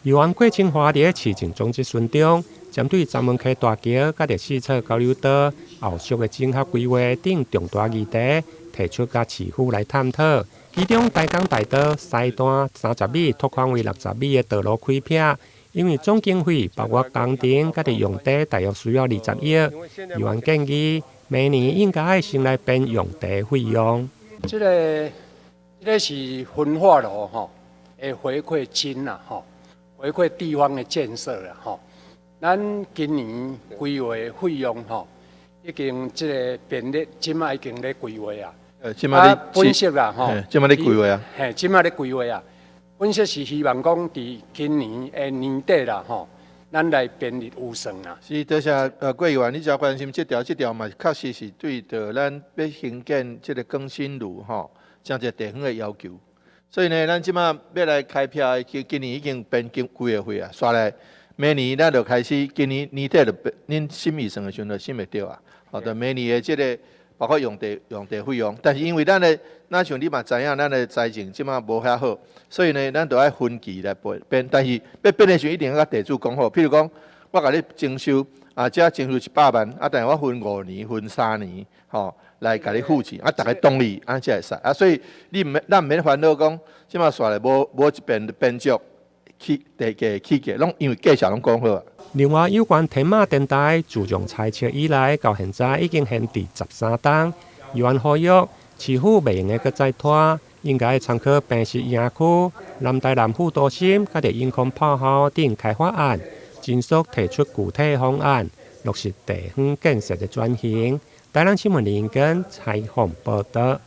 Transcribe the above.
議員郭清華佇市政總質詢中，針對三文溪大橋佮著四處交流道後續的整合規劃等重大議題，提出佮市府來探討。其中台江大道西段30米拓寬為60米的道路開闢，因為總經費包括工程佮著用地大約需要20億。議員建議明年應該先來編用地費用。這個是焚化爐吼的回饋金啦吼。回饋地方的建設啦，吼！咱今年規劃費用吼，已經這個編咧，這馬已經咧規劃啊。這馬咧本身啦，吼，這馬咧規劃啊。嘿，這馬咧規劃啊。本身是希望講佇今年的年底啦，吼，咱來編入預算啦。是，多謝郭議員，你誠關心這條，這條嘛確實是對著咱欲興建這個更新爐吼，誠濟地方的要求。所以呢，咱這馬欲來開闢，今年已經編規劃費啊，煞來明年咱就開始，今年年底就恁審預算的時陣就審會著啊。好，就明年的這個包括用地費用，但是因為咱的，若像你嘛知影，咱的財政這馬無遐好，所以呢，咱就愛分期來編。但是欲編的時陣，一定愛佮地主講好，譬如講，我共你徵收啊，這徵收100萬，啊，但是我分5年、分3年，吼，來共你付錢，啊，逐家同意，按才會使。啊，所以你毋免，咱毋免煩惱講，這馬煞來無一遍編足起地價起價，攏因為價錢攏講好啊。另外，有關天馬電台自從開設以來，到現在已經閒置13冬。議員呼籲市府袂用得閣再拖，應該參考坪石營區、南台南副都心、佮著永康炮校等開發案，盡速提出具體方案，落實地方建設的轉型。台南新聞林根採訪報導。